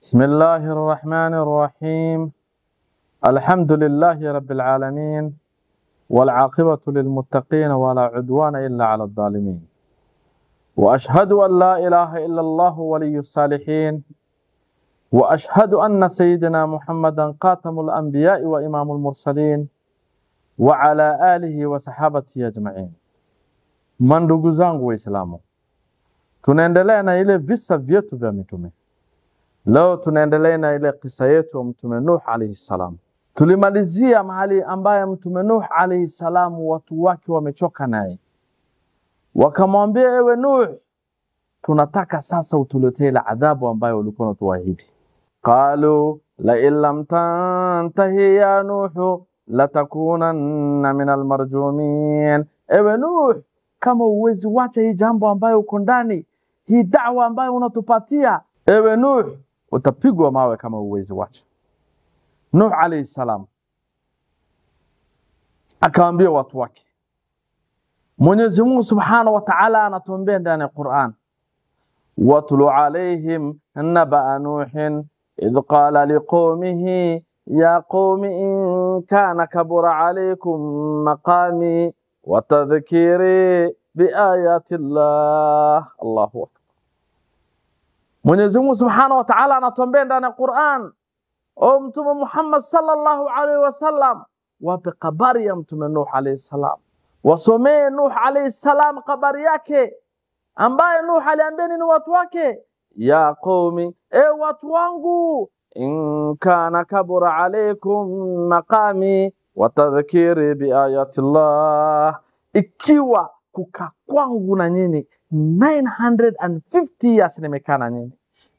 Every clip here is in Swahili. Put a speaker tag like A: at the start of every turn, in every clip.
A: بسم الله الرحمن الرحيم. الحمد لله رب العالمين، والعاقبة للمتقين، ولا عدوان إلا على الظالمين، وأشهد أن لا إله إلا الله ولي الصالحين، وأشهد أن سيدنا محمدا خاتم الأنبياء وإمام المرسلين، وعلى آله وصحابته أجمعين. Mandugu zangu Waislamu, tunaendelea na ile visa vyetu vya mitume. Leo tunaendelea na ile kisa yetu ya Mtume Nuh alayhi salam. Tulimalizia mahali ambaye Mtume Nuh alayhi salam watu wake wamechoka naye, wakamwambia, ewe Nuh, tunataka sasa utuletee ile adhabu ambayo ulikuwa unatuahidi. Qalu la in lam tantahi ya Nuh latakunanna min almarjumin. Ewe Nuh, kama uwezi wacha hii jambo ambayo uko ndani, hii da'wa ambayo unatupatia, ewe Nuh, utapigwa mawe kama uwezi wacha. Nuh alayhi salam akaambia watu wake. Mwenyezi Mungu Subhanahu wa Ta'ala anatuambia ndani ya Qur'an, watlu alayhim naba Nuhin idh qala liqaumihi ya qaumi in kana kabura alaykum maqami wa tadhkiri biayati Allah. Allahu akbar. Mwenyezi Mungu Subhanahu wa Ta'ala anatuambia ndani ya Qur'an, o Mtume Muhammad sallallahu alaihi wasallam, wape habari ya Mtume Nuh alayhi salam, wasomee Nuh alayhi salam habari yake, ambaye Nuh aliambia nini watu wake? Ya qaumi, e watu wangu, in kana kabura alaykum maqami wa tadhkiri biayati Allah, ikiwa kukaa kwangu na nyinyi 950 years nimekaa na nyinyi,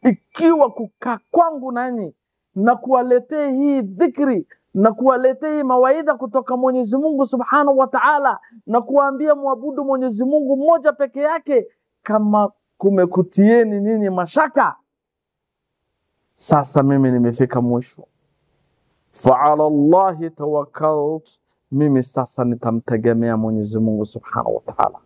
A: ikiwa kukaa kwangu na nyinyi na kuwaletea hii dhikri na kuwaletea hii mawaidha kutoka Mwenyezi Mungu Subhanahu wa Ta'ala, na kuwaambia muabudu Mwenyezi Mungu mmoja peke yake, kama kumekutieni nyinyi mashaka, sasa mimi nimefika mwisho. Fa'ala Allahi tawakkalt, mimi sasa nitamtegemea Mwenyezi Mungu Subhanahu wa Ta'ala.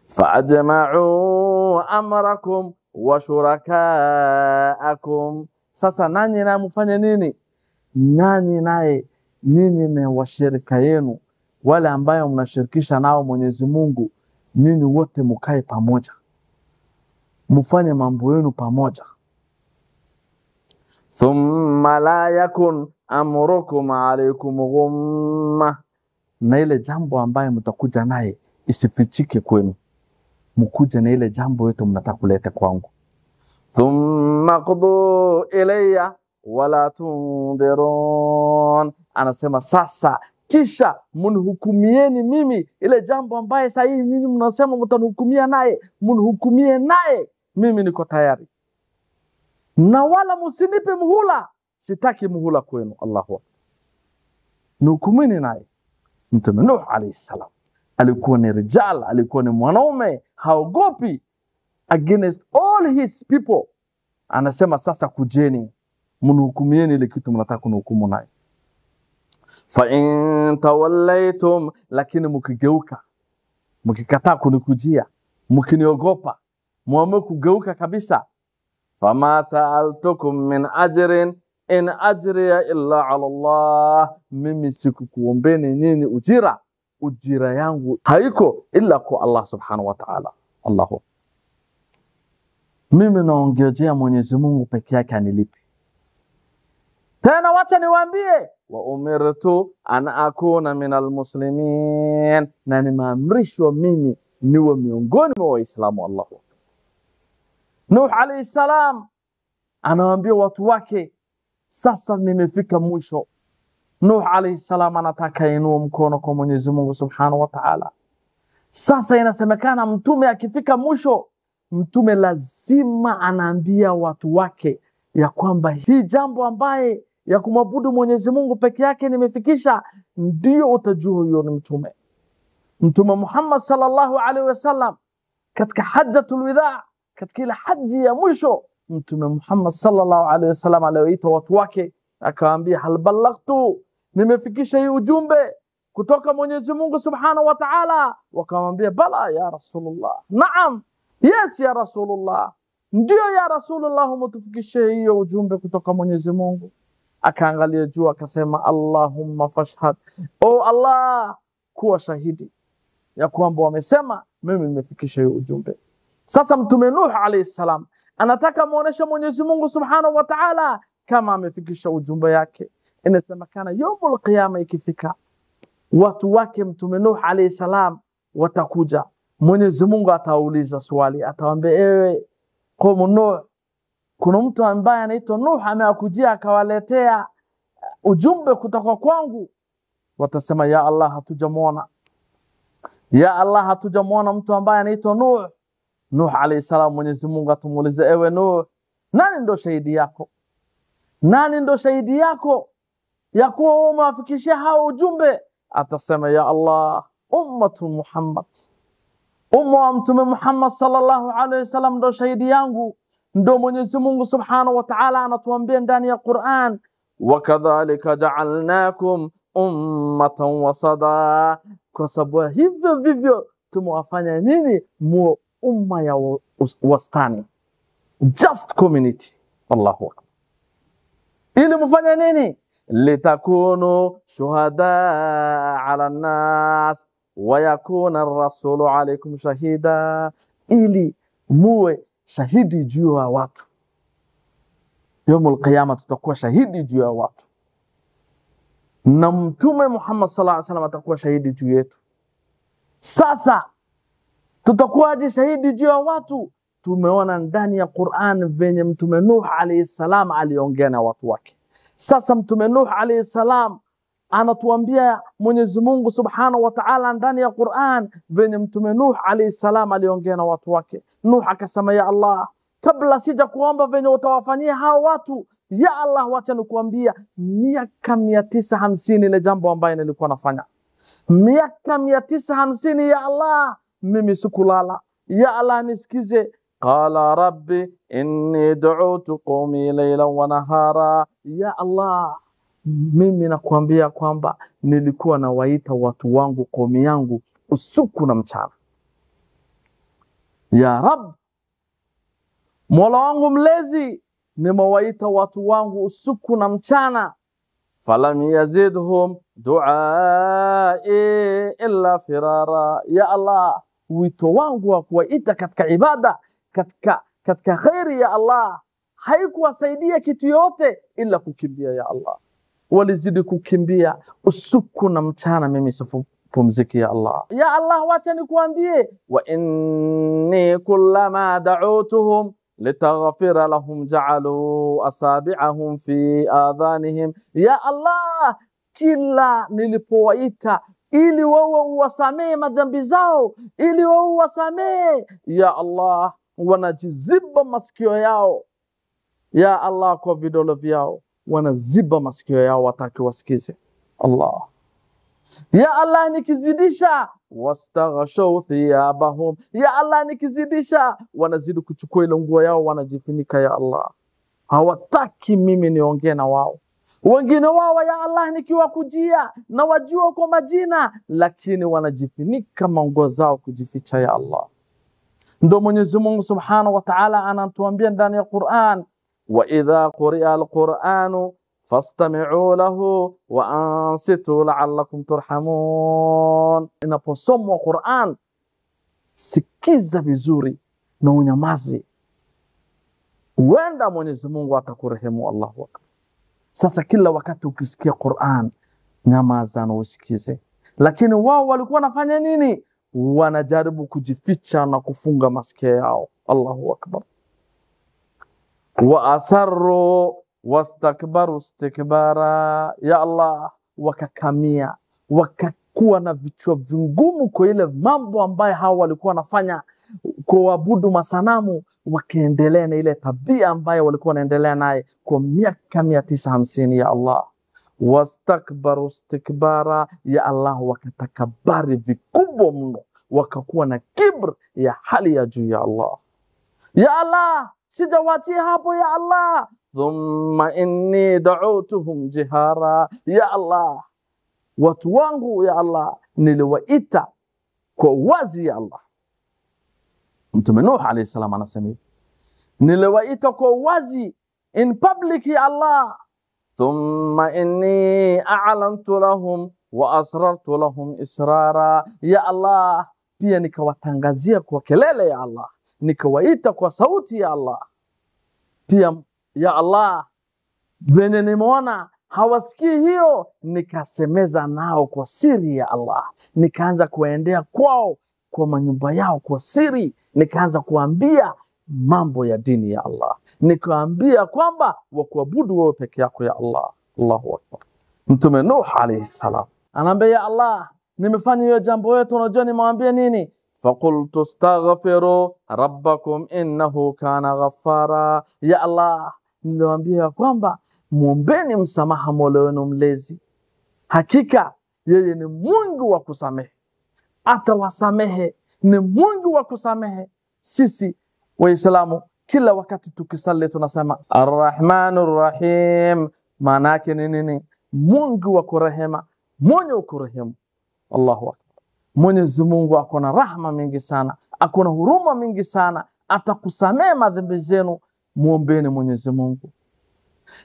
A: Fa'ajma'u amrakum wa shurakaakum, sasa nanyi naye mfanye nini? Nanyi naye ninyi na washirika yenu, wale ambayo mnashirikisha nao Mwenyezi Mungu, ninyi wote mkae pamoja, mfanye mambo yenu pamoja. Thumma la yakun amrukum alaykum ghumma, na ile jambo ambayo mtakuja naye isifichike kwenu, mkuje na ile jambo yote mnataka kuleta kwangu. Thumma qdu ilayya wala tundhirun, anasema sasa kisha mnihukumieni mimi ile jambo ambaye sasa hivi nyinyi mnasema mtanihukumia naye, mnihukumie naye, mimi niko tayari, na wala msinipe muhula, sitaki muhula kwenu. Allahu akbar. Nihukumini naye. Mtume Nuh alayhi salam alikuwa ni rijal, alikuwa ni mwanaume, haogopi against all his people. Anasema sasa kujeni mnihukumieni ile kitu mnataka kunihukumu naye. Fa in tawallaytum, lakini mkigeuka, mkikataa kunikujia, mkiniogopa, muamue kugeuka kabisa, fama sa'altukum min ajrin in ajriya illa ala Allah, mimi sikukuombeni nyinyi ujira, ujira yangu haiko illa kwa Allah Subhanahu wa Ta'ala. Allahu, mimi naongejea Mwenyezi Mungu peke yake anilipe. Tena wacha niwaambie, wa umirtu an akuna minal muslimin, na nimeamrishwa mimi niwe miongoni mwa Waislamu. Allahu. Nuh alayhi salam anawaambia watu wake, sasa nimefika mwisho. Nuh alayhi salam anataka inua mkono kwa Mwenyezi Mungu Subhanahu wa Ta'ala. Sasa inasemekana mtume akifika mwisho, mtume lazima anaambia watu wake ya kwamba hii jambo ambaye ya kumwabudu Mwenyezi Mungu peke yake nimefikisha, ndio utajua huyo ni mtume. Mtume Muhammad sallallahu alaihi wasallam katika hajjatul widhaa, katika ile haji ya mwisho, Mtume Muhammad sallallahu alaihi wasallam aliwaita watu wake akawaambia, hal ballaghtu, nimefikisha hii ujumbe kutoka Mwenyezi Mungu Subhanahu wa Ta'ala? Wakamwambia, bala ya Rasulullah, naam, yes ya Rasulullah. Ndio ya Rasulullah, mtufikishie hiyo ujumbe kutoka Mwenyezi Mungu. Akaangalia juu akasema, Allahumma fashhad, o Allah, kuwa shahidi ya kwamba wamesema mimi nimefikisha hiyo ujumbe. Sasa Mtume Nuh alayhi salam anataka muoneshe Mwenyezi Mungu Subhanahu wa Ta'ala kama amefikisha ujumbe yake. Inasemekana yaumul qiyama ikifika, watu wake Mtume Nuh alayhi salam watakuja. Mwenyezi Mungu atauliza swali, atawaambia, ewe qaumu Nuh, kuna mtu ambaye anaitwa Nuh amewakujia akawaletea ujumbe kutoka kwangu. Watasema, ya Allah, hatujamuona. Ya Allah, hatujamuona mtu ambaye anaitwa Nuh. Nuh alayhi salam, Mwenyezi Mungu atumuuliza, ewe Nuh, nani ndo shahidi yako? Nani ndo shahidi yako ya kuwa wewe umewafikishia hao ujumbe? Atasema, ya Allah, ummatu Muhammad, umma wa Mtume Muhammad sallallahu alayhi wasallam ndo shahidi yangu. Ndo Mwenyezi Mungu Subhanahu wa Ta'ala anatuambia ndani ya Qur'an, wakadhalika ja'alnakum ummatan wasada, kwa sababu hivyo vivyo tumewafanya nini muwe umma ya wastani, just community. Allahu akbar. Ili mfanye nini? Litakunu shuhada ala nas wa yakuna ar-rasulu alaykum shahida, ili muwe shahidi juu ya watu. Yaumul qiyama tutakuwa shahidi juu ya watu, na Mtume Muhammad sallallahu alaihi wasallam atakuwa shahidi juu yetu. Sasa tutakuwaje shahidi juu ya watu? Tumeona ndani ya Qur'an venye Mtume Nuh alayhi salam aliongea na watu wake. Sasa Mtume Nuh alayhi salam anatuambia Mwenyezi Mungu Subhanahu wa Ta'ala ndani ya Qur'an venye Mtume Nuh alayhi salam aliongea na watu wake. Nuh akasema, ya Allah, kabla sija kuomba venye utawafanyia hao watu, ya Allah, wacha nikuambia miaka 950 ile jambo ambayo nilikuwa nafanya. Miaka 950, ya Allah, mimi sikulala. Ya Allah, nisikize. Qala rabbi inni du'utu qawmi laylan wa nahara. Ya Allah, mimi nakuambia kwamba nilikuwa nawaita watu wangu, qomi yangu, usiku na mchana. Ya Rab, Mola wangu mlezi, nimewaita watu wangu usiku na mchana. Falam yazidhum du'ai illa firara. Ya Allah, wito wangu wa kuwaita katika ibada, katika khairi, ya Allah, haikuwasaidia kitu yote ila kukimbia. Ya Allah, walizidi kukimbia usiku na mchana, mimi sipumziki. Ya Allah, ya Allah, wacha nikuambie, wa inni kullama da'utuhum litaghfira lahum ja'alu asabi'ahum fi adhanihim. Ya Allah, kila nilipowaita ili wewe uwasamee madhambi zao, ili wewe uwasamee, ya Allah, wanajiziba masikio yao, ya Allah, kwa vidole vyao wanaziba masikio yao, wataki wasikize. Allah, ya Allah, nikizidisha wastaghashaw thiyabahum, ya Allah, nikizidisha wanazidi kuchukua ile nguo yao wanajifunika. Ya Allah, hawataki mimi niongee na wao. Wengine wao, ya Allah, nikiwakujia na wajua kwa majina, lakini wanajifunika manguo zao kujificha. Ya Allah, ndo Mwenyezi Mungu Subhanahu wa Ta'ala anatuambia ndani ya Qur'an, wa idha quri'a al-Qur'anu fastami'u lahu wa ansitu la'allakum turhamun. Inaposomwa Qur'an, sikiza vizuri na unyamaze, huenda Mwenyezi Mungu atakurehemu. Allahu akbar. Sasa kila wakati ukisikia Qur'an, nyamaza na usikize. Lakini wao walikuwa wanafanya nini? Wanajaribu kujificha na kufunga masikio yao. Allahu akbar. Wa asarru wastakbaru istikbara. Ya Allah, wakakamia, wakakuwa na vichwa vingumu kwa ile mambo ambayo hao walikuwa wanafanya, kuabudu masanamu, wakaendelea na ile tabia ambayo walikuwa wanaendelea naye kwa miaka 950. Ya Allah, wastakbaru istikbara. Ya Allah, wakatakabari vikubwa mno, wakakuwa na kibr ya hali ya juu. Ya Allah, ya Allah, sijawatia hapo. Ya Allah, thumma inni da'utuhum jihara. Ya Allah, watu wangu, ya Allah, niliwaita kwa wazi. Ya Allah, Mtume Nuh alayhi salam anasema hivi, Niliwaita kwa wazi in public ya Allah. Thumma inni a'lantu lahum wa asrartu lahum israra. Ya Allah, pia nikawatangazia kwa kelele ya Allah, nikawaita kwa sauti ya Allah. Pia ya Allah, venye nimeona hawasikii hiyo, nikasemeza nao kwa siri ya Allah. Nikaanza kuendea kwao kwa manyumba yao kwa siri, nikaanza kuambia mambo ya dini ya Allah, nikaambia kwamba wakuabudu wewe peke yako ya Allah. Allahu Akbar. Mtume Nuh alayhi salam anaambia ya Allah, nimefanya hiyo jambo yote, unajua nimwambia nini? Faqultu astaghfiru rabbakum innahu kana ghaffara. Ya Allah, niliwaambia kwamba muombeni msamaha Mola wenu mlezi, hakika yeye ni Mungu wa kusamehe, atawasamehe, ni Mungu wa kusamehe. Sisi Waislamu kila wakati tukisali tunasema Arrahmanur Rahim, maana yake ni nini? Mungu wa kurehema, mwenye kurehemu. Allahu Akbar. Mwenyezi Mungu ako na rahma mingi sana, ako na huruma mingi sana, atakusamehe madhambi zenu. Muombeni Mwenyezi Mungu.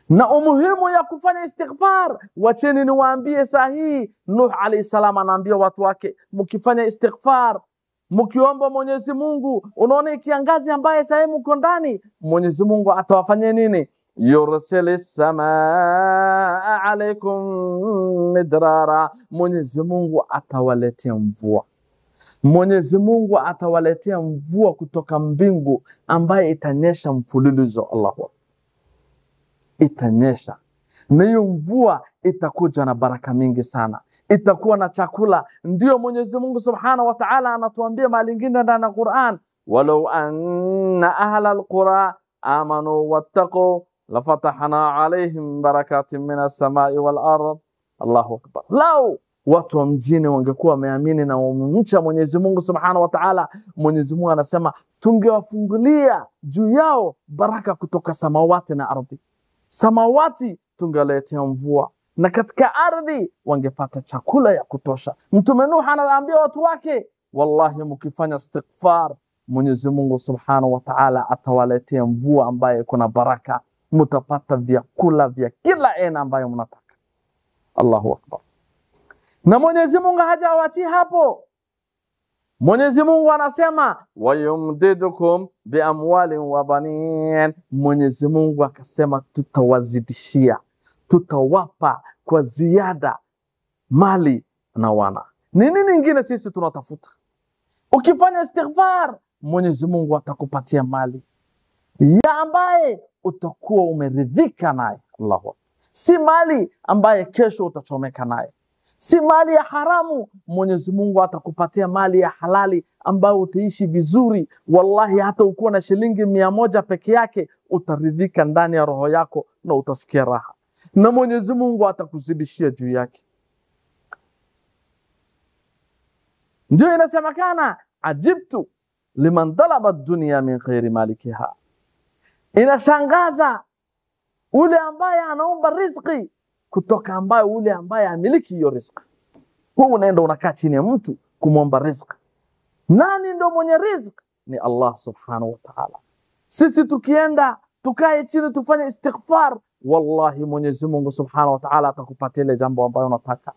A: Na umuhimu ya kufanya istighfar, wacheni niwaambie sahihi. Nuh alayhi salam anaambia watu wake, mkifanya istighfar, mkiomba Mwenyezi Mungu, unaona kiangazi ambaye sasa mko ndani, Mwenyezi Mungu atawafanyia nini? Yursilis samaa alaykum midrara. Mwenyezi Mungu atawaletea mvua. Mwenyezi Mungu atawaletea mvua kutoka mbingu ambaye itanyesha mfululizo. Allahu, itanyesha. Na hiyo mvua itakuja na baraka mingi sana, itakuwa na chakula. Ndio Mwenyezi Mungu Subhanahu wa Ta'ala anatuambia mahali ingine ndani ya Qur'an, walau anna ahla alqura amanu wattaqu lafatahna alaihim barakatin minas samai wal ard. Allahu Akbar. Lau watu wa mjini wangekuwa wameamini na wamemcha Mwenyezi Mungu Subhanahu wa Ta'ala, Mwenyezi Mungu anasema tungewafungulia juu yao baraka kutoka samawati na ardhi. Samawati tungaletea mvua, na katika ardhi wangepata chakula ya kutosha. Mtume Nuh anaambia watu wake, wallahi mkifanya istighfar, Mwenyezi Mungu Subhanahu wa Ta'ala atawaletea mvua ambaye kuna baraka, mtapata vyakula vya kila aina ambayo mnataka. Allahu Akbar. Na Mwenyezi Mungu hajawachi hapo. Mwenyezi Mungu anasema wayumdidukum biamwalin wa banin. Mwenyezi Mungu akasema tutawazidishia, tutawapa kwa ziada mali na wana. Ni nini nyingine sisi tunatafuta? Ukifanya istighfar, Mwenyezi Mungu atakupatia mali ya ambaye utakuwa umeridhika naye. Allahu Akbar. Si mali ambaye kesho utachomeka naye, si mali ya haramu. Mwenyezi Mungu atakupatia mali ya halali ambayo utaishi vizuri. Wallahi hata ukiwa na shilingi 100 peke yake utaridhika ndani ya roho yako na utasikia raha, na Mwenyezi Mungu atakuzidishia juu yake. Ndio inasemekana ajibtu liman talaba dunya min khairi malikiha. Inashangaza ule ambaye anaomba riziki kutoka ambaye ule ambaye amiliki hiyo riziki. Wewe unaenda unakaa chini ya mtu kumwomba riziki. Nani ndo mwenye riziki? Ni Allah Subhanahu wa Ta'ala. Sisi tukienda tukae chini tufanye istighfar, wallahi Mwenyezi Mungu Subhanahu wa Ta'ala atakupatia ile jambo ambayo unataka.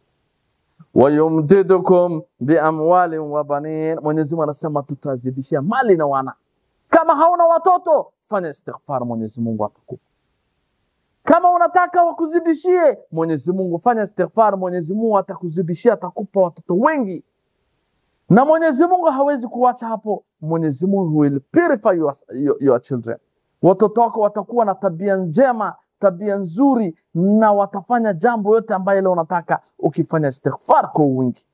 A: Wayumdidukum biamwalin wa banin. Mwenyezi Mungu anasema tutazidishia mali na wana. Kama hauna watoto, fanya istighfar, Mwenyezi Mungu atakupa. Kama unataka wakuzidishie, Mwenyezi Mungu fanya istighfar, Mwenyezi Mungu atakuzidishia, atakupa watoto wengi. Na Mwenyezi Mungu hawezi kuacha hapo. Mwenyezi Mungu will purify your children. Watoto wako watakuwa na tabia njema, tabia nzuri, na watafanya jambo yote ambayo leo unataka ukifanya istighfar kwa wingi.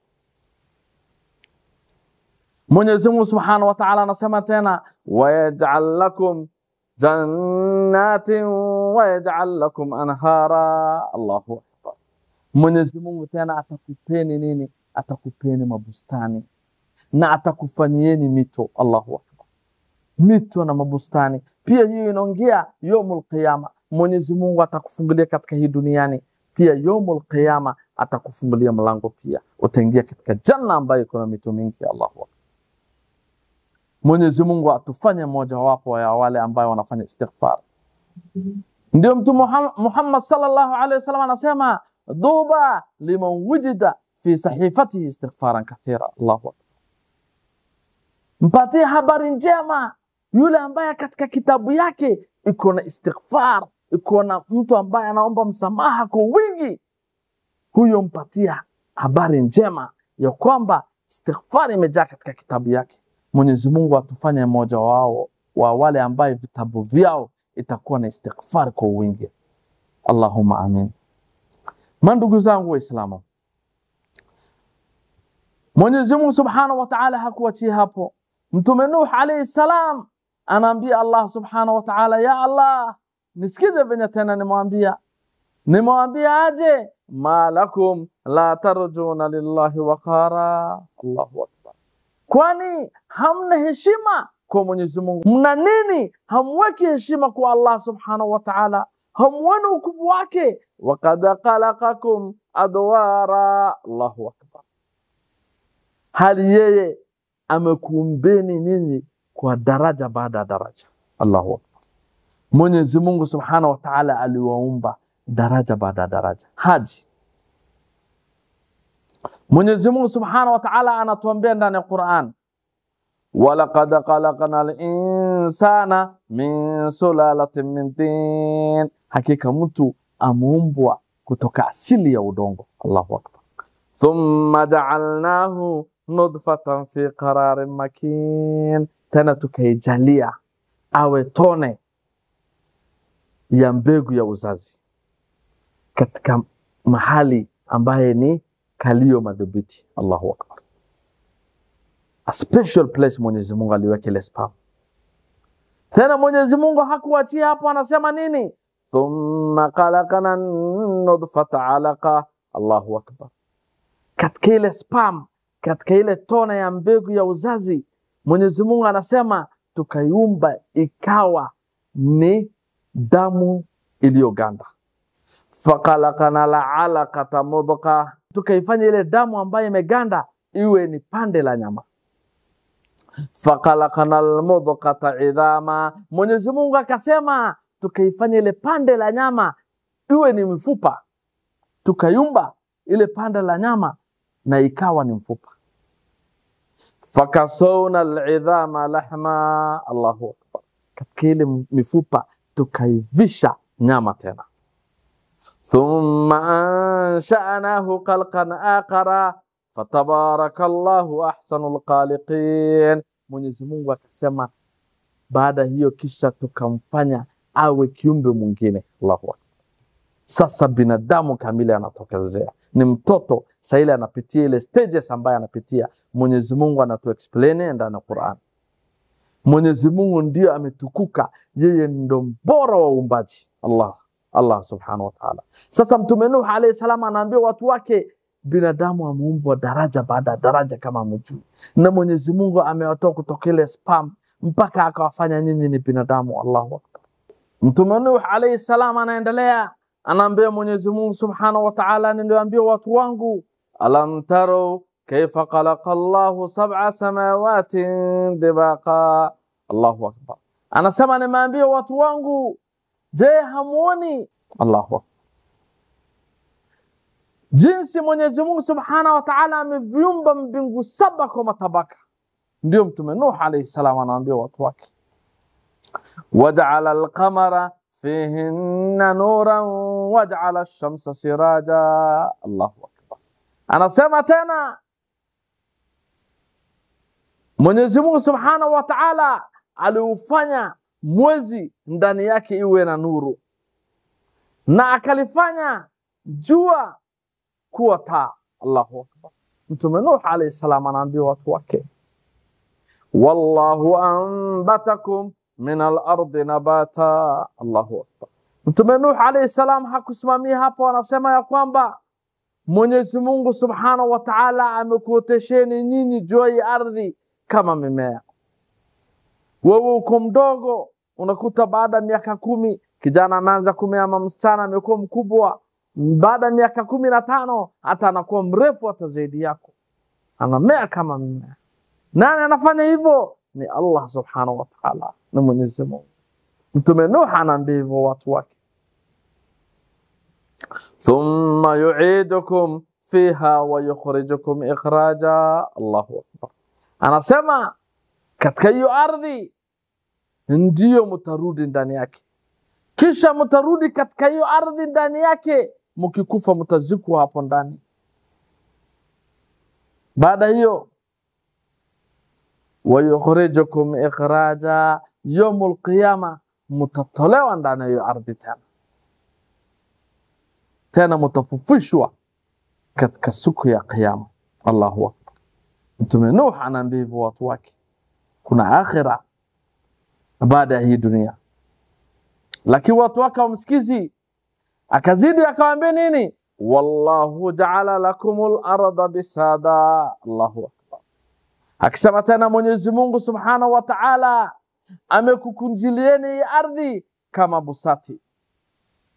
A: Mwenyezi Mungu Subhanahu wa Ta'ala anasema tena, wayaj'al lakum jannatin wayaj'al lakum anhara. Allahu Akbar. Mwenyezi Mungu tena atakupeni nini? Atakupeni mabustani na atakufanyieni mito. Allahu Akbar. Mito na mabustani. Pia hiyo inaongea yomul qiyama. Mwenyezi Mungu atakufungulia katika hii duniani, pia yomul qiyama atakufungulia mlango, pia utaingia katika janna ambayo kuna mito mingi. Allahu Akbar. Mwenyezi Mungu atufanye mmoja wapo ya wale ambao wanafanya istighfar. Ndio Mtume Muhammad sallallahu alaihi wasallam anasema duba liman wujida fi sahifatihi istighfaran kathira. Allahu akbar. Mpatie habari njema yule ambaye katika kitabu yake iko na istighfar, iko na mtu ambaye anaomba msamaha kwa wingi. Huyo mpatia habari njema ya kwamba istighfar imejaa katika kitabu yake. Mwenyezi Mungu atufanye mmoja wao wa wale ambaye vitabu vyao itakuwa na istighfar kwa wingi. Allahumma amin. Ndugu zangu Waislamu, Mwenyezi Mungu Subhanahu wa Ta'ala hakuachia hapo. Mtume Nuh alayhi salam anaambia Allah Subhanahu wa Ta'ala, ya Allah, nisikize venye tena nimwambia. Nimwambia aje? Ma lakum la tarjuna lillahi waqara. Allahu akbar. Kwani hamna heshima kwa Mwenyezi Mungu? Mna nini hamweki heshima kwa Allah Subhanahu wa Ta'ala? Hamuoni ukubwa wake? Waqad khalaqakum adwara. Allahu akbar. Hali yeye amekuumbeni nyinyi kwa daraja baada ya daraja. Allahu akbar. Mwenyezi Mungu Subhanahu wa Ta'ala aliwaumba daraja baada ya daraja. Haji Mwenyezi Mungu Subhanahu wa Ta'ala anatuambia ndani ya Qur'an, walaqad khalaqnal insana min sulalatin min tin. Hakika mtu ameumbwa kutoka asili ya udongo. Allahu akbar. Thumma ja'alnahu nudfatan fi qararin makin. Tena tukaijalia awe tone ya mbegu ya uzazi katika mahali ambaye ni kalio madhubiti. Allahu akbar. A special place Mwenyezi Mungu aliweka ile sperm. Tena Mwenyezi Mungu hakuachia hapo, anasema nini? Thumma khalaqna nudfata alaqa. Allahu akbar. Katika ile sperm, katika ile tone ya mbegu ya uzazi, Mwenyezi Mungu anasema tukaiumba ikawa ni damu iliyoganda. Fakhalaqna alaqata mudqa, tukaifanya ile damu ambayo imeganda iwe ni pande la nyama. Fakhalaqna almudghata idhama, Mwenyezi Mungu akasema tukaifanya ile pande la nyama iwe ni mfupa. Tukayumba ile pande la nyama na ikawa ni mfupa. Fakasawna alidhama lahma. Allahu akbar. Katika ile mifupa tukaivisha nyama tena. Thumma ansha'nahu khalqan akhara fatabarakallahu ahsanul khaliqin. Mwenyezi Mungu akasema baada hiyo kisha tukamfanya awe kiumbe mwingine. Allahu akbar. Sasa binadamu kamili anatokezea, ni mtoto sasa, ile anapitia ile stages ambayo anapitia. Mwenyezi Mungu anatu explain ndani ya Qur'an. Mwenyezi Mungu ndiyo ametukuka, yeye ndo mbora wa uumbaji. Allah Subhanahu wa Ta'ala. Sasa Mtume Nuh alayhi salam anaambia watu wake, binadamu ameumbwa daraja baada daraja kama mjuu, na Mwenyezi Mungu amewatoa kutoka ile spam mpaka akawafanya nyinyi ni binadamu. Allahu akbar. Mtume Nuh alayhi salam anaendelea, anaambia Mwenyezi Mungu Subhanahu wa Ta'ala, niliwaambia watu wangu, alam taru kaifa khalaqa Allahu sab'a samawatin dibaqa. Allahu akbar. Anasema nimeambia watu wangu, je, hamuoni? Allahu akbar. Jinsi Mwenyezi Mungu Subhanahu wa Ta'ala ameviumba mbingu saba kwa matabaka. Ndio Mtume Nuh alayhi salam anaambia watu wake, waja'ala al-qamara fihinna nuran waja'ala ash-shamsa siraja. Allahu akbar. Anasema tena Mwenyezi Mungu Subhanahu wa Ta'ala aliufanya mwezi ndani yake iwe na nuru, na akalifanya jua kuwa taa. Allahu akbar. Mtume Nuh alayhi salam anaambia watu wake, wallahu anbatakum min al-ardi nabata. Allahu akbar. Mtume Nuh alayhi salam hakusimamia hapo, anasema ya kwamba Mwenyezi Mungu Subhanahu wa Ta'ala amekuotesheni nyinyi juu ya ardhi kama mimea. Wewe uko mdogo, unakuta baada ya miaka 10 kijana ameanza kumea, ama msichana amekuwa mkubwa, baada ya miaka 15 hata anakuwa mrefu hata zaidi yako, anamea kama mmea. Nani anafanya hivyo? Ni Allah subhanahu wa ta'ala, ni Mwenyezi Mungu. Mtume Nuh anaambia hivyo watu wake, thumma yu'idukum fiha wa yukhrijukum ikhraja. Allahu akbar. Anasema katika hiyo ardhi ndiyo mtarudi ndani yake, kisha mtarudi katika hiyo ardhi ndani yake, mkikufa mtazikwa hapo ndani. Baada hiyo wa yukhrijukum ikhraja, yawmul qiyama mtatolewa ndani ya hiyo ardhi tena tena, mtafufushwa katika siku ya Kiyama. Allahu akbar. Mtume Nuh anaambia hivyo watu wake, kuna akhira baada ya hii dunia. Lakini watu wake wamsikizi. Akazidi akawaambia nini? Wallahu ja'ala lakumul arda bisada. Allahu akbar. Akisema tena Mwenyezi Mungu Subhanahu wa Ta'ala amekukunjilieni hii ardhi kama busati.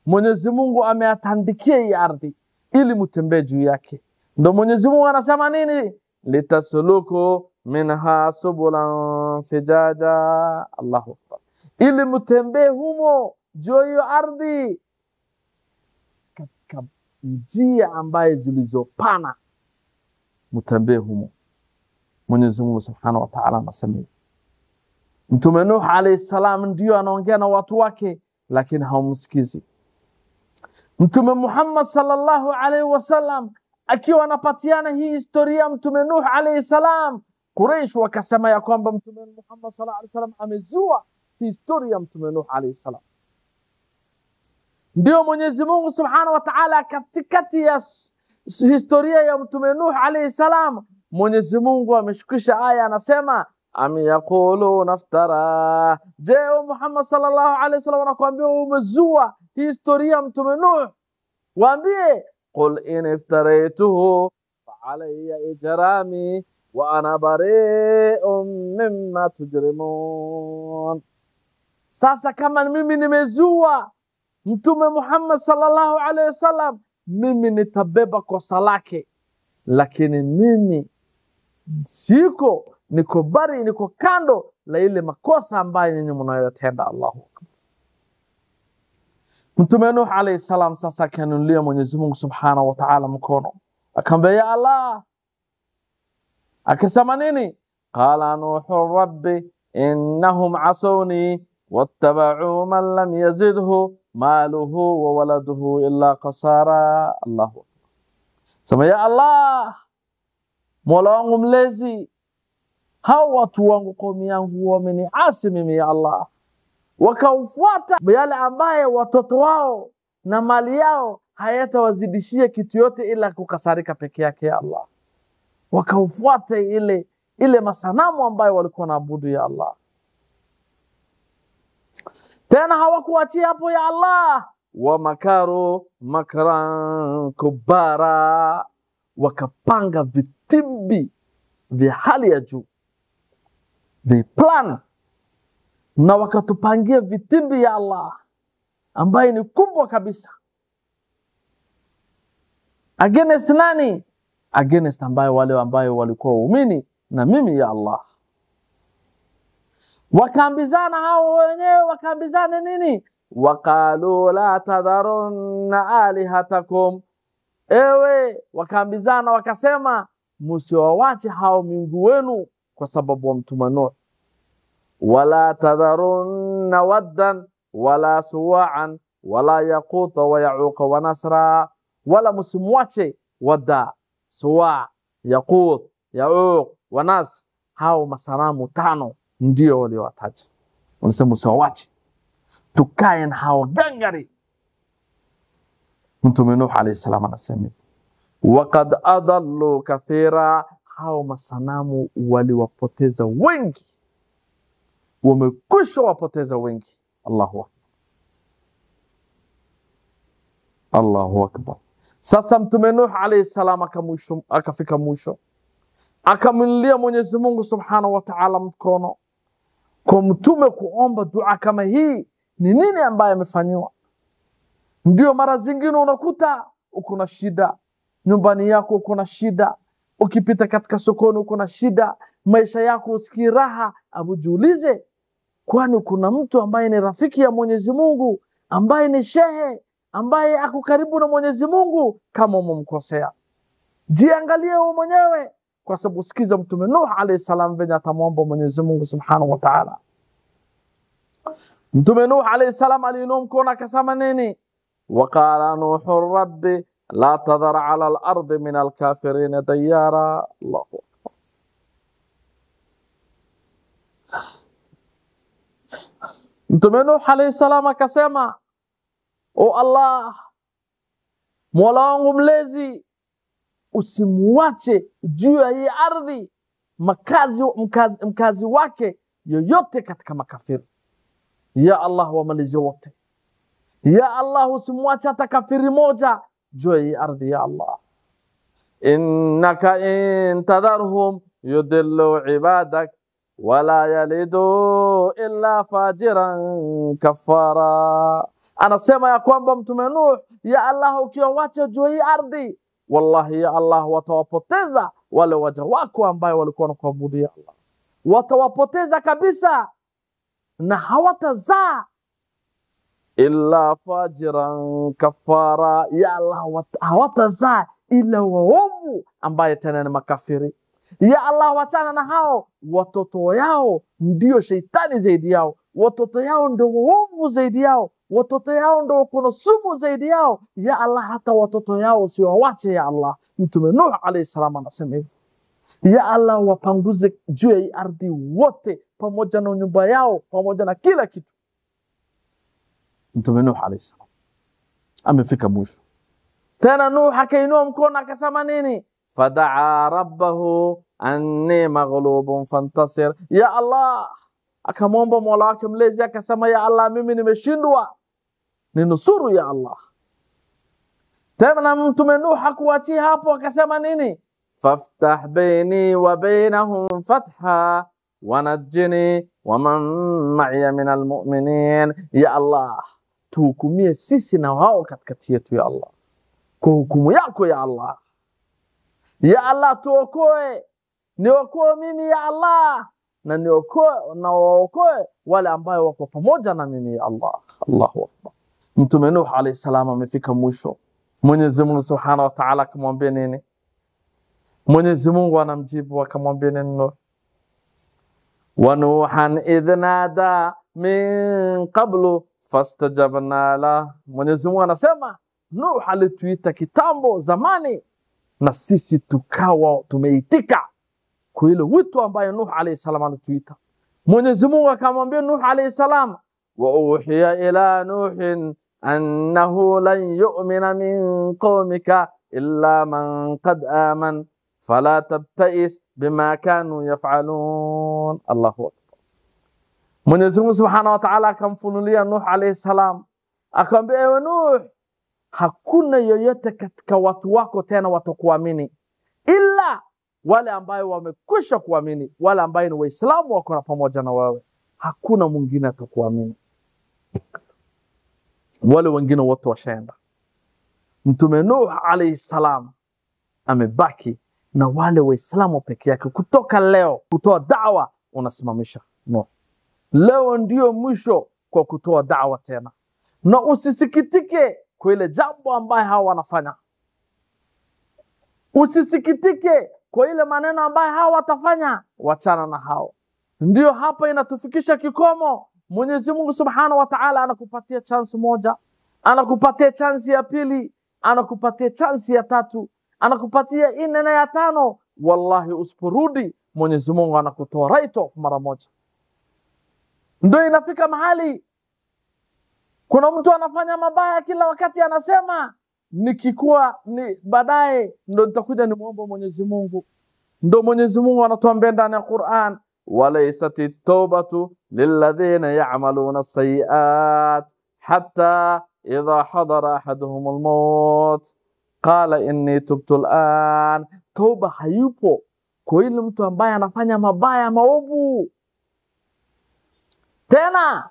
A: Mwenyezi Mungu ameatandikia hii ardhi ili mtembee juu yake. Ndio Mwenyezi Mungu anasema nini? Litasluku minha subulan fijaja. Allahu akbar. Ili mtembee humo juu hiyo ardhi katika njia ambaye zilizopana, mtembee humo. Mwenyezi Mungu Subhanahu wa Ta'ala anasema. Mtume Nuh alayhi salam ndio anaongea na watu wake, lakini hawamsikizi. Mtume Muhammad sallallahu alayhi wasallam akiwa anapatiana hii historia Mtume Nuh alayhi salam, Quraysh wakasema ya kwamba Mtume Muhammad sallallahu alayhi wasallam amezua historia Mtume Nuh alayhi salam. Ndio Mwenyezi Mungu Subhanahu wa Ta'ala katikati ya historia ya Mtume Nuh alayhi salam, Mwenyezi Mungu ameshukisha aya, anasema am yaquluna iftara. Je, Muhammad sallallahu alayhi wasallam anakuambia umezua historia Mtume Nuh? Waambie qul in iftaraytuhu fa alayya ijrami wa ana bari'un mimma tujrimun. Sasa kama mimi nimezua Mtume Muhammad sallallahu alayhi wasallam, mimi nitabeba kosa lake, lakini mimi siko, niko bari, niko kando la ile makosa ambayo nyinyi mnayotenda. Allahu akbar. Mtume Nuh alayhi salam sasa akanulia Mwenyezi Mungu Subhanahu wa Ta'ala mkono, akamwambia ya Allah. Akasema nini? Qala Nuhu rabbi innahum asawni wattaba'u man lam yazidhu maluhu wa waladuhu illa qasara. Allahu akbar. Sema ya Allah, Mola wangu mlezi, hao watu wangu, komi yangu wameniasi mimi ya Allah, wakaufuata yale ambaye watoto wao na mali yao hayatawazidishia kitu yote ila kukasarika peke yake ya Allah. Wakaufuata ile masanamu ambayo walikuwa naabudu ya Allah. Tena hawakuachia hapo ya Allah, wamakaru makran kubara, wakapanga vitimbi vya hali ya juu. They plan, na wakatupangia vitimbi ya Allah ambaye ni kubwa kabisa. Against nani? Against ambaye wale ambaye walikuwa waumini na mimi ya Allah. Wakaambizana hao wenyewe, wakaambizana nini? Waqalu la tadharunna alihatakum. Ewe, wakaambizana wakasema msiwawache hao miungu wenu kwa sababu wa Mtume Nuh. Wala tadharunna waddan wala suwa'an wala yaquta wa ya'uqa wa nasra. Wala msimwache wadda, suwa, yaqut, ya'uq wa nasr. Hao masanamu tano ndio waliowataja. Wanasema msiwawache, tukae na hao gangari. Mtume Nuh alayhi salam anasema waqad adallu kathira, hao masanamu waliwapoteza wengi, wamekwisha wapoteza wengi. Allahu akbar, Allahu akbar. Sasa Mtume Nuh alayhi salam akafika mwisho, akamlilia Mwenyezi Mungu Subhanahu wa Ta'ala mkono. Kwa mtume kuomba dua kama hii ni nini ambaye amefanywa? Ndio mara zingine unakuta uko na shida nyumbani yako, uko na shida, Ukipita katika sokoni uko na shida, maisha yako usikii raha, abujiulize, kwani kuna mtu ambaye ni rafiki ya Mwenyezi Mungu, ambaye ni shehe, ambaye ako karibu na Mwenyezi Mungu kama umemkosea? Jiangalie wewe mwenyewe, kwa sababu sikiza Mtume Nuh alayhi salam venye atamwomba Mwenyezi Mungu Subhanahu wa Ta'ala. Mtume Nuh alayhi salam aliinua mkono akasema nini? Waqala Nuhu rabbi la tadhar ala al-ardi min al-kafirin dayara. Allahu akbar. Mtume Nuh alayhi salam akasema, o Allah, Mola wangu mlezi, usimwache juu ya hii ardhi mkazi wake yoyote katika makafiri. Ya Allah, wamalize wote. Ya Allah, usimwache hata kafiri moja juu ya hii ardhi. Ya Allah, innaka in tadharhum yudillu ibadak wala yalidu illa fajiran kafara. Anasema ya kwamba Mtume Nuh, ya Allah, ukiwacha juu hii ardhi, wallahi ya Allah, watawapoteza wale waja wako ambaye walikuwa wanakuabudu. Ya Allah, watawapoteza kabisa na hawatazaa illa fajiran kafara. Ya Allah, hawatazaa ila waovu ambaye tena ni makafiri. Ya Allah, wachana na hao, watoto yao ndio sheitani zaidi yao, watoto yao ndio waovu zaidi yao, watoto yao ndio kuna sumu zaidi yao. Ya Allah, hata watoto yao usiwawache. Ya Allah, Mtume Nuh alayhi salam anasema hivi. Ya Allah, wapanguze juu ya ardhi wote, pamoja na nyumba yao, pamoja na kila kitu. Mtume Nuh alayhi salam amefika mwisho. Tena Nuh akainua mkono akasema nini? Fadaa rabbahu anni maghlubun fantasir. Ya Allah, akamwomba Mola wake mlezi akasema, ya Allah, mimi nimeshindwa, ninusuru ya Allah. Tena Mtume Nuh hakuachia hapo, akasema nini? Faftah baini wa bainahum fatha wanajini waman ma'iya minal mu'minin. Ya Allah, tuhukumie sisi na wao katikati yetu. Ya Allah, kwa hukumu yako. Ya Allah, ya Allah, tuokoe, niokoe mimi ya Allah, na niokoe na waokoe wale ambao wako pamoja na mimi ya Allah. Allahu akbar. Mtume Nuh alayhi salam amefika mwisho. Mwenyezi Mungu Subhanahu wa Ta'ala akamwambia nini? Mwenyezi Mungu anamjibu akamwambia nini Nuh? Wa Nuhan idh nada min qablu fastajabna la. Mwenyezi Mungu anasema Nuh alituita kitambo zamani, na sisi tukawa tumeitika kwa ile wito ambayo Nuh alayhi salam alituita. Mwenyezi Mungu akamwambia Nuh alayhi salam, wa uhiya ila Nuhin annahu lan yu'mina min qawmika illa man qad aman fala tabtais bima kanu yaf'alun. Allahu akbar. Mwenyezi Mungu Subhanahu wa Ta'ala akamfunulia Nuh alayhi salam, akamwambia, ewe Nuh, hakuna yoyote katika watu wako tena watakuamini ila wale ambayo wamekwisha kuamini, wale ambayo ni Waislamu wako na pamoja na wewe. Hakuna mwingine atakuamini, wale wengine wote washaenda. Mtume Nuh alayhi salam amebaki na wale Waislamu peke yake. Kutoka leo kutoa dawa unasimamisha Nuh. Leo ndio mwisho kwa kutoa dawa tena, na usisikitike kwa ile jambo ambaye hawa wanafanya, usisikitike kwa ile maneno ambaye hawa watafanya, wachana na hao. Ndio hapa inatufikisha kikomo. Mwenyezi Mungu Subhanahu wa Ta'ala anakupatia chance moja, anakupatia chance ya pili, anakupatia chance ya tatu, anakupatia nne na ya tano. Wallahi, usiporudi Mwenyezi Mungu anakutoa right off mara moja. Ndio inafika mahali kuna mtu anafanya mabaya kila wakati, anasema nikikuwa ni baadaye ndo nitakuja nimuombe Mwenyezi Mungu. Ndo Mwenyezi Mungu anatuambia ndani ya Qur'an, walaysat at-taubatu lilladhina ya'maluna as-sayyi'at hatta idha hadara ahaduhum al-maut qala inni tubtu al-an. Tauba hayupo kwa yule mtu ambaye anafanya mabaya maovu. Tena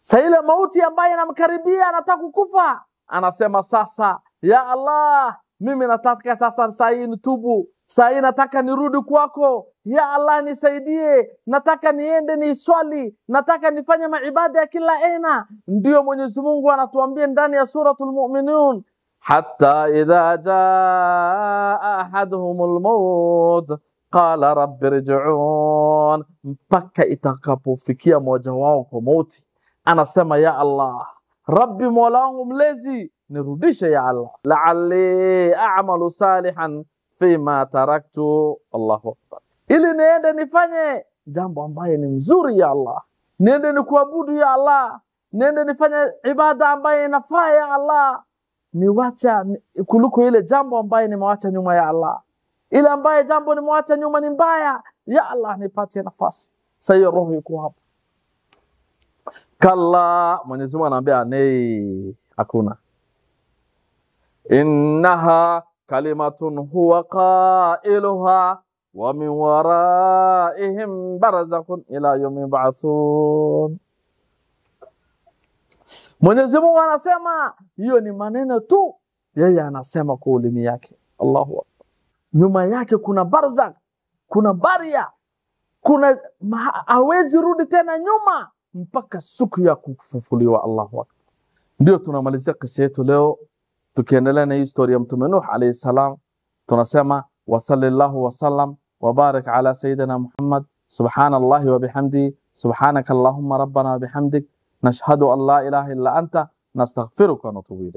A: sa ile mauti ambaye inamkaribia, anataka kukufa, anasema sasa, ya Allah, mimi nataka sasa saa hii nitubu, saa hii nataka nirudi kwako ya Allah, nisaidie, nataka niende niswali, nataka nifanye maibada ya kila aina. Ndiyo Mwenyezi Mungu anatuambia ndani ya Suratul Mu'minun, hatta idha jaa ahaduhumul maut qala rabbi rji'un, mpaka itakapofikia mmoja wao kwa mauti, anasema ya Allah, Rabbi Mola wangu mlezi, nirudishe ya Allah, la'alli a'malu salihan fima taraktu. Allahu akbar, ili niende nifanye jambo ambaye ni mzuri ya Allah, niende nikuabudu ya Allah, niende nifanye ibada ambaye inafaa ya Allah, niwacha kuliko ile jambo ambaye nimewacha nyuma ya Allah, ile ambaye jambo nimewacha nyuma ni mbaya ya Allah, nipatie nafasi. Sasa hiyo roho iko hapo. Kalla, Mwenyezi Mungu anaambia nei, hakuna. Innaha kalimatun huwa qailuha wa min waraihim barzakhun ila yawmi yub'athun. Mwenyezi Mungu anasema hiyo ni maneno tu, yeye anasema kwa ulimi yake. Allahu akbar. Nyuma yake kuna barzakh, kuna baria, kuna hawezi rudi tena nyuma mpaka siku ya kufufuliwa. Allahu akbar. Ndio tunamalizia kisa yetu leo, tukiendelea na historia ya Mtume Nuh alayhi salam. Tunasema wa sallallahu wa sallam wa barik ala sayidina Muhammad, subhanallahi wa bihamdi, subhanaka allahumma rabbana wa bihamdik, nashhadu an la ilaha illa anta, nastaghfiruka wa natubu ilayk.